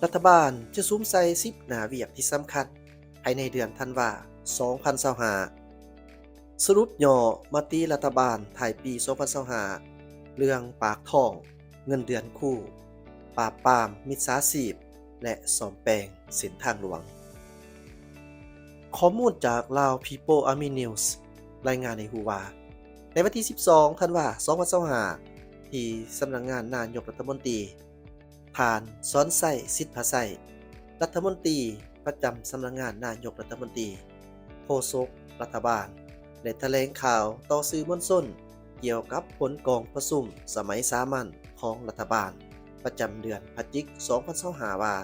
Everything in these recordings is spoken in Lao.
ລັດຖະບານຈະສຸມໃສ່ສິບໜ້າວຽກທີ່ສຳຄັນພາຍໃນເດືອນທັນວາ ສອງພັນຊາວຫ້າ. ສະຫຼຸບຫຍໍ້ມະຕິລັດຖະບານທ້າຍປີ ສອງພັນຊາວຫ້າ ເລື່ອງປາກທ້ອງເງິນເດືອນຄູ, ປາບປາມມິດສາຊີບ ແລະ ສ້ອມແປງເສັ້ນທາງຫຼວງ. ຂໍ້ມູນຈາກ Lao People Army News ລາຍງານໃຫ້ຮູ້ວ່າ ໃນວັນທີ ສິບສອງ ທັນວາ ສອງພັນຊາວຫ້າ ທີ່ສຳນັກງານນາຍົກລັດຖະມົນຕີ, ທ່ານ ສອນໄຊ ສິດພະໄຊ ລັດຖະມົນຕີປະຈຳສຳນັກງານນາຍົກລັດຖະມົນຕີ, ໂຄສົກລັດຖະບານ ໄດ້ຖະແຫຼງຂ່າວຕໍ່ສື່ມວນຊົນກ່ຽວກັບຜົນກອງປະຊຸມສະໄໝສາມັນຂອງລັດຖະບານປະຈຳເດືອນພະຈິກ ສອງພັນຊາວຫ້າ ວ່າ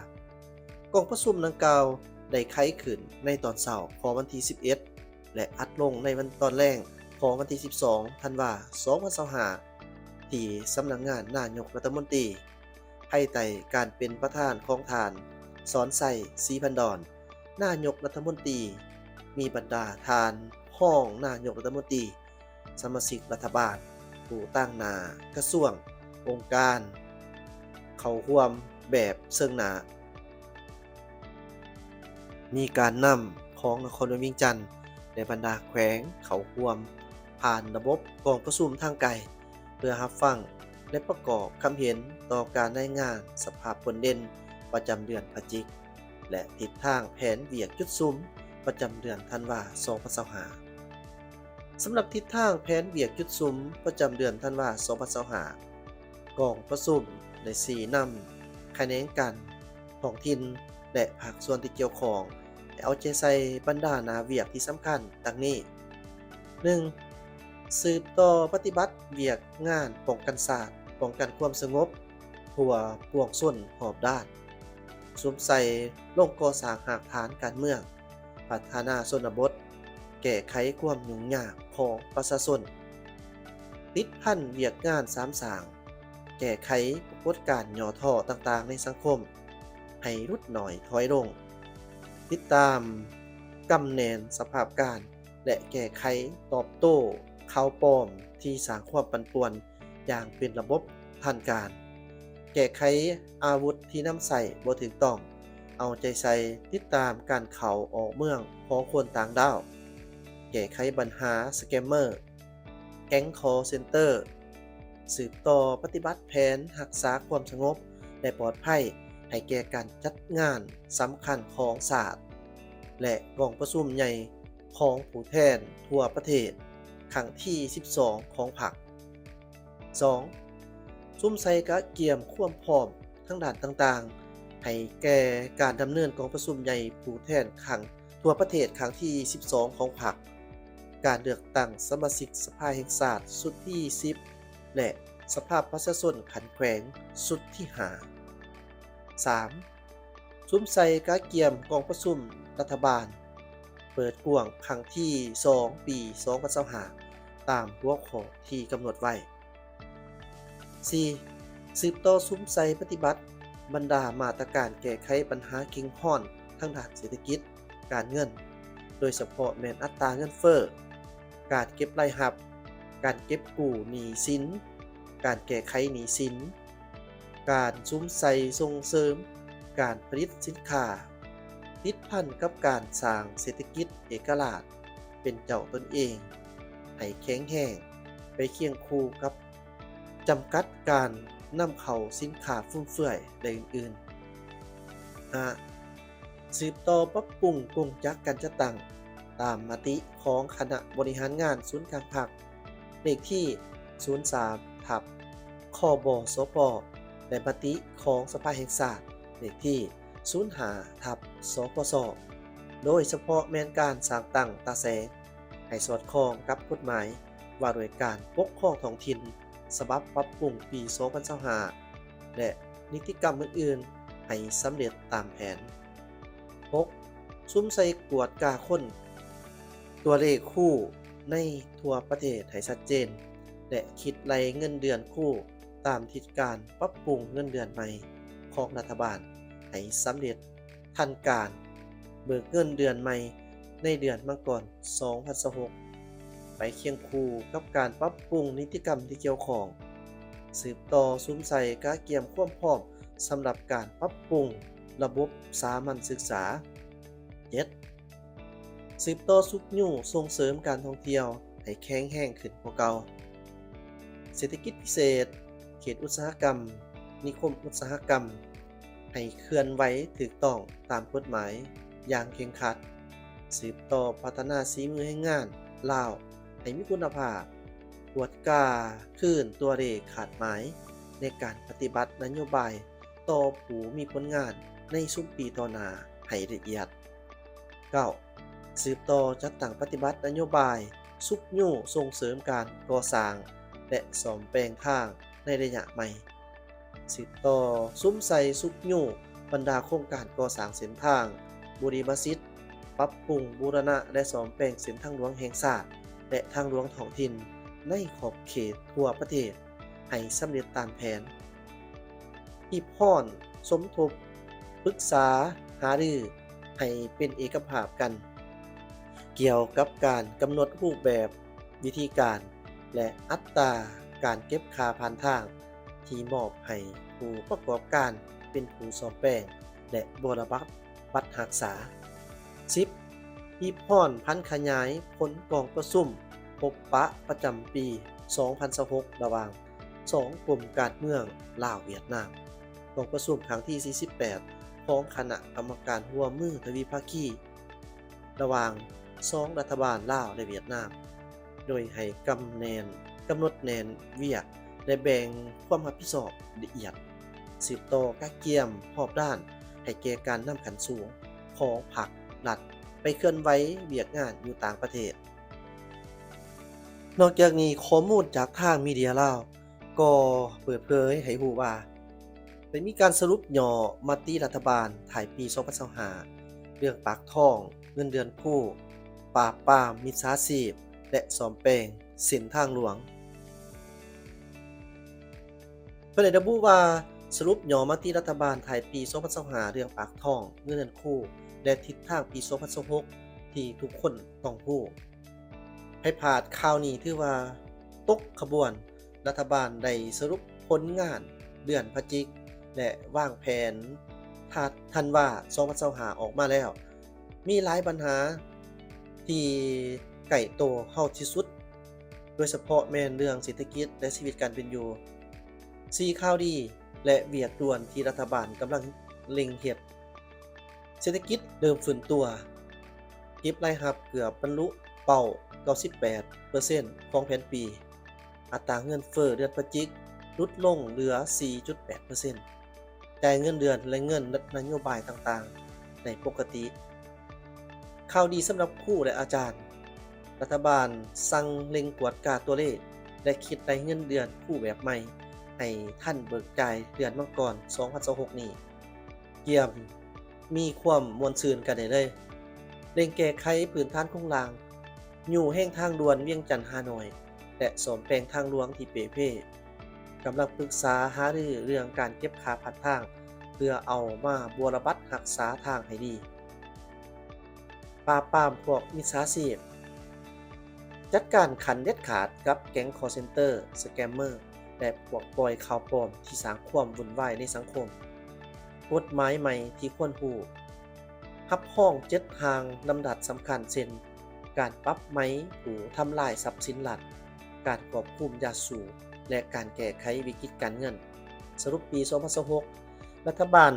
ກອງປະຊຸມດັ່ງກ່າວໄດ້ໄຂຂຶ້ນໃນຕອນເຊົ້າຂອງວັນທີ ສິບເອັດ ແລະ ອັດລົງໃນວັນຕອນແລງຂອງວັນທີ ສິບສອງ ທັນວາ ສອງພັນຊາວຫ້າ ທີ່ສຳນັກງານນາຍົກລັດຖະມົນຕີ ພາຍໃຕ້ການເປັນປະທານຂອງທ່ານ ສອນໄຊ ສີພັນດອນ ນາຍົກລັດຖະມົນຕີ, ມີບັນດາທ່ານຮອງນາຍົກລັດຖະມົນຕີ, ສະມາຊິກລັດຖະບານ, ຜູ້ຕາງໜ້າກະຊວງ, ອົງການ ເຂົ້າຮ່ວມແບບເຊິ່ງໜ້າ. ມີການນຳຂອງນະຄອນຫຼວງວຽງຈັນ ແລະ ບັນດາແຂວງເຂົ້າຮ່ວມຜ່ານລະບົບກອງປະຊຸມທາງໄກ ເພື່ອຮັບຟັງ ແລະ ປະກອບຄຳເຫັນຕໍ່ການລາຍງານສະພາບຜົນເດັ່ນປະຈຳເດືອນພະຈິກ ແລະ ທິດທາງແຜນວຽກຈຸດສຸມປະຈຳເດືອນທັນວາ ສອງພັນຊາວຫ້າ. ສຳລັບທິດທາງແຜນວຽກຈຸດສຸມປະຈຳເດືອນທັນວາ ສອງພັນຊາວຫ້າ ກອງປະຊຸມໄດ້ຊີ້ນຳຂະແໜງການທ້ອງຖິ່ນ ແລະ ພາກສ່ວນທີ່ກ່ຽວຂ້ອງ ໃຫ້ເອົາໃຈໃສ່ບັນດາໜ້າວຽກທີ່ສຳຄັນດັ່ງນີ້: ໜຶ່ງ, ສືບຕໍ່ປະຕິບັດວຽກງານປ້ອງກັນຊາດ, ປ້ອງກັນຄວາມສະຫງົບທົ່ວປວງຊົນຮອບດ້ານ, ສຸມໃສ່ລົງກໍ່ສ້າງຮາກຖານການເມືອງ, ພັດທະນາຊົນນະບົດ, ແກ້ໄຂຄວາມຫຍຸ້ງຍາກຂອງປະຊາຊົນ. ຕິດພັນວຽກງານສາມສ້າງ, ແກ້ໄຂປາກົດການຫຍໍ້ທໍ້ຕ່າງໆໃນສັງຄົມໃຫ້ຫຼຸດໜ້ອຍຖອຍລົງ, ຕິດຕາມກຳແໜ້ນສະພາບການ ແລະ ແກ້ໄຂຕອບໂຕ້ຂ່າວປອມທີ່ສ້າງຄວາມປັ່ນປ່ວນຢ່າງເປັນລະບົບທັນການ, ແກ້ໄຂອາວຸດທີ່ນຳໃຊ້ບໍ່ຖືກຕ້ອງ, ເອົາໃຈໃສ່ຕິດຕາມການເຂົ້າອອກເມືອງຂອງຄົນຕ່າງດ້າວ, ແກ້ໄຂບັນຫາສະແກມເມີ, ແກັງຄໍເຊັນເຕີ, ສືບຕໍ່ປະຕິບັດແຜນຮັກສາຄວາມສະຫງົບ ແລະ ປອດໄພໃຫ້ແກ່ການຈັດງານສຳຄັນຂອງຊາດ ແລະ ກອງປະຊຸມໃຫຍ່ຂອງຜູ້ແທນທົ່ວປະເທດຄັ້ງທີ ສິບສອງ ຂອງພັກ. ສອງ, ສຸມໃສ່ກະກຽມຄວາມພ້ອມທາງດ້ານຕ່າງໆ ໃຫ້ແກ່ການດຳເນີນກອງປະຊຸມໃຫຍ່ຜູ້ແທນຄັ້ງ ທົ່ວປະເທດຄັ້ງທີ ສິບສອງ ຂອງພັກ, ການເລືອກຕັ້ງສະມາຊິກສະພາແຫ່ງຊາດຊຸດທີ ສິບ ແລະ ສະພາປະຊາຊົນຂັ້ນແຂວງຊຸດທີ ຫ້າ. ສາມ, ສຸມໃສ່ກະກຽມກອງປະຊຸມລັດຖະບານເປີດກວ້າງຄັ້ງທີ ສອງ ປີ ສອງພັນຊາວຫ້າ ຕາມຫົວຂໍ້ທີ່ກຳນົດໄວ້. ສີ່, ສືບຕໍ່ສຸມໃສ່ປະຕິບັດບັນດາມາດຕະການແກ້ໄຂບັນຫາເຄັ່ງຮ້ອນທາງດ້ານເສດຖະກິດ, ການເງິນ, ໂດຍສະເພາະແມ່ນອັດຕາເງິນເຟີ້, ການເກັບລາຍຮັບ, ການເກັບກູ້ໜີ້ສິນ, ການແກ້ໄຂໜີ້ສິນ, ການສຸມໃສ່ສົ່ງເສີມການຜະລິດສິນຄ້າ, ຕິດພັນກັບການສ້າງເສດຖະກິດເອກະລາດເປັນເຈົ້າຕົນເອງໃຫ້ແຂງແຮງ ໄປຄຽງຄູ່ກັບ ຈຳກັດການນຳເຂົ້າສິນຄ້າຟຸມເຟືອຍ ແລະ ອື່ນໆ. ຫ້າ, ສືບຕໍ່ປັບປຸງກົງຈັກການຈັດຕັ້ງຕາມມະຕິຂອງຄະນະບໍລິຫານງານສູນກາງພັກ ເລກທີ ສູນສາມ ທັບ ຄບສປ ແລະ ມະຕິຂອງສະພາແຫ່ງຊາດ ເລກທີ ສູນຫ້າ ທັບ ສປຊ ໂດຍສະເພາະແມ່ນການສ້າງຕັ້ງຕາແສ ໃຫ້ສອດຄ່ອງກັບກົດໝາຍວ່າດ້ວຍການປົກຄອງທ້ອງຖິ່ນ ສະບັບປັບປຸງປີ ສອງພັນຊາວຫ້າ ແລະ ນິຕິກຳອື່ນໆ ໃຫ້ສຳເລັດຕາມແຜນ. ຫົກ, ສຸມໃສ່ກວດກາຄົນ ຕົວເລກຄູໃນທົ່ວປະເທດໃຫ້ຊັດເຈນ ແລະ ຄິດໄລ່ເງິນເດືອນຄູຕາມທິດການປັບປຸງເງິນເດືອນໃໝ່ຂອງລັດຖະບານໃຫ້ສຳເລັດ ທັນການເບີກເງິນເດືອນໃໝ່ໃນເດືອນມັງກອນ ສອງພັນຊາວຫົກ ໄປຄຽງຄູ່ກັບການປັບປຸງນິຕິກຳທີ່ກ່ຽວຂ້ອງ, ສືບຕໍ່ສຸມໃສ່ກະກຽມຄວາມພ້ອມສຳລັບການປັບປຸງ ລະບົບສາມັນສຶກສາ. ເຈັດ ສືບຕໍ່ຊຸກຍູ້ສົ່ງເສີມການທ່ອງທ່ຽວໃຫ້ແຂງແຮງຂຶ້ນກວ່າເກົ່າ. ເສດຖະກິດພິເສດ, ເຂດອຸດສາຫະກຳ, ນິຄົມອຸດສາຫະກຳ ໃຫ້ເຄື່ອນໄຫວຖືກຕ້ອງຕາມກົດໝາຍຢ່າງເຄັ່ງຄັດ, ສືບຕໍ່ພັດທະນາສີມືແຮງງານລາວໃຫ້ມີຄຸນນະພາບ, ກວດກາຄືນຕົວເລກຄາດໝາຍໃນການປະຕິບັດນະໂຍບາຍຕໍ່ຜູ້ມີຜົນງານໃນຊຸມປີຕໍ່ໜ້າໃຫ້ລະອຽດ. ເກົ້າ ສືບຕໍ່ຈັດຕັ້ງປະຕິບັດນະໂຍບາຍຊຸກຍູ້ສົ່ງເສີມການກໍ່ສ້າງ ແລະ ສ້ອມແປງທາງໃນໄລຍະໃໝ່. ສືບຕໍ່ສຸມໃສ່ຊຸກຍູ້ບັນດາໂຄງການກໍ່ສ້າງເສັ້ນທາງ, ບູລິມະສິດ, ປັບປຸງ, ບູລະນະ ແລະ ສ້ອມແປງເສັ້ນທາງຫຼວງແຫ່ງຊາດ ແລະ ທາງຫຼວງທ້ອງຖິ່ນໃນຂອບເຂດທົ່ວປະເທດໃຫ້ສຳເລັດຕາມແຜນ. ຮີບຮ້ອນສົມທົບປຶກສາຫາລືໃຫ້ເປັນເອກະພາບກັນ ກ່ຽວກັບການກຳນົດຮູບແບບ, ວິທີການ ແລະ ອັດຕາການເກັບຄ່າຜ່ານທາງທີ່ມອບໃຫ້ຜູ້ປະກອບການເປັນຜູ້ສ້ອມແປງ ແລະ ບໍ່ລະບັດບັດຮັກສາ. ສິບ ຮີບຮ້ອນຜັນຂະຫຍາຍຜົນກອງປະຊຸມພົບປະປະຈຳປີສອງພັນຊາວຫົກ ລະຫວ່າງສອງກົມການເມືອງລາວ-ຫວຽດນາມ, ກອງປະຊຸມຄັ້ງທີສີ່ສິບແປດ ຂອງຄະນະກຳມະການຮ່ວມມືທະວີພາຄີ ລະຫວ່າງສອງລັດຖະບານລາວ ແລະ ຫວຽດນາມ, ໂດຍໃຫ້ກຳແໜ້ນ ກຳນົດແໜ້ນວຽກ ແລະ ແບ່ງຄວາມຮັບຜິດຊອບລະອຽດ, ສືບຕໍ່ກະກຽມຮອບດ້ານໃຫ້ແກ່ການນຳຂັ້ນສູງຂອງພັກລັດໄປເຄື່ອນໄຫວວຽກງານຢູ່ຕ່າງປະເທດ. ນອກຈາກນີ້, ຂໍ້ມູນຈາກທາງມີເດຍລາວ ກໍເປີດເຜີຍໃຫ້ຮູ້ວ່າ ໄດ້ມີການສະຫຼຸບຫຍໍ້ມະຕິລັດຖະບານທ້າຍປີສອງພັນຊາວຫ້າ ເລື່ອງປາກທ້ອງ, ເງິນເດືອນຄູ, ປາບປາມມິດສາຊີບ ແລະ ສ້ອມແປງເສັ້ນທາງຫຼວງ. ເພິ່ນໄດ້ລະບຸວ່າ ສະຫຼຸບຫຍໍ້ມະຕິລັດຖະບານທ້າຍປີສອງພັນຊາວຫ້າ ເລື່ອງປາກທ້ອງ, ເງິນເດືອນຄູ ແລະ ທິດທາງປີສອງພັນຊາວຫົກ ທີ່ທຸກຄົນຕ້ອງຮູ້. ໃຜພາດຂ່າວນີ້ຖືວ່າຕົກຂະບວນ. ລັດຖະບານໄດ້ສະຫຼຸບຜົນງານເດືອນພະຈິກ ແລະ ວາງແຜນທັນ ທັນວາ ສອງພັນຊາວຫ້າ ອອກມາແລ້ວ. ມີຫຼາຍບັນຫາທີ່ໃກ້ໂຕເຮົາທີ່ສຸດ, ໂດຍສະເພາະແມ່ນເລື່ອງເສດຖະກິດ ແລະ ຊີວິດການເປັນຢູ່. ສີ່ຂ່າວດີ ແລະ ວຽກດ່ວນທີ່ລັດຖະບານກຳລັງເລັ່ງເຮັດ. ເສດຖະກິດເລີ່ມຟື້ນຕົວ, ເກັບລາຍຮັບເກືອບບັນລຸເປົ້າເກົ້າສິບແປດເປີເຊັນຂອງແຜນປີ. ອັດຕາເງິນເຟີ້ເດືອນພະຈິກຫຼຸດລົງເຫຼືອສີ່ຈຸດແປດເປີເຊັນ. ຈ່າຍເງິນເດືອນ ແລະ ເງິນນະໂຍບາຍຕ່າງໆໄດ້ປົກກະຕິ. ຂ່າວດີສຳລັບຄູ ແລະ ອາຈານ. ລັດຖະບານສັ່ງເລັ່ງກວດກາຕົວເລກ ແລະ ຄິດໄລ່ເງິນເດືອນຄູແບບໃໝ່ ໃຫ້ທັນເບີກຈ່າຍເດືອນມັງກອນ ສອງພັນຊາວຫົກນີ້. ກຽມມີຄວາມມ່ວນຊື່ນກັນໄດ້ເລີຍ. ເລັ່ງແກ້ໄຂພື້ນຖານໂຄງລ່າງ, ຍູ້ແຮງທາງດ່ວນວຽງຈັນ-ຮ່າໂນ້ຍ ແລະ ສ້ອມແປງທາງຫຼວງທີ່ເປ່ເພ. ກຳລັງປຶກສາຫາລືເລື່ອງການເກັບຄ່າຜ່ານທາງ ເພື່ອເອົາມາບົວລະບັດຮັກສາທາງໃຫ້ດີ. ປາບປາມພວກມິດສາຊີບ. ຈັດການຂັ້ນເດັດຂາດກັບແກັງຄໍເຊັນເຕີ, ສະແກມເມີ ແລະ ພວກປ່ອຍຂ່າວປອມທີ່ສ້າງຄວາມວຸ່ນວາຍໃນສັງຄົມ. ກົດໝາຍໃໝ່ທີ່ຄວນຮູ້. ຮັບຮອງເຈັດຮ່າງດຳລັດສຳຄັນ ເຊັ່ນ ການປັບໃໝຜູ້ທຳລາຍຊັບສິນລັດ, ການຄວບຄຸມຢາສູບ ແລະ ການແກ້ໄຂວິກິດການເງິນ. ສະຫຼຸບປີສອງພັນຊາວຫົກ ລັດຖະບານ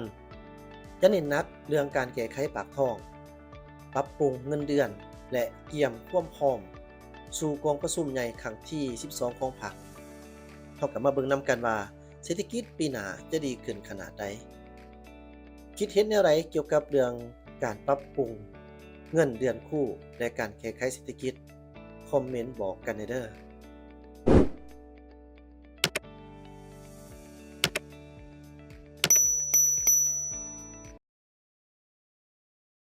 ຈະເນັ້ນໜັກເລື່ອງການແກ້ໄຂປາກທ້ອງ, ປັບປຸງເງິນເດືອນ ແລະ ກຽມຄວາມພ້ອມສູ່ກອງປະຊຸມໃຫຍ່ຄັ້ງທີສິບສອງຂອງພັກ. ເຮົາກໍມາເບິ່ງນຳກັນວ່າ ເສດຖະກິດປີໜ້າຈະດີຂຶ້ນຂະໜາດໃດ? ຄິດເຫັນແນວໃດກ່ຽວກັບເລື່ອງການປັບປຸງເງິນເດືອນຄູ ແລະ ການແກ້ໄຂເສດຖະກິດ? ຄອມເມັນບອກກັນແດ່ເດີ້.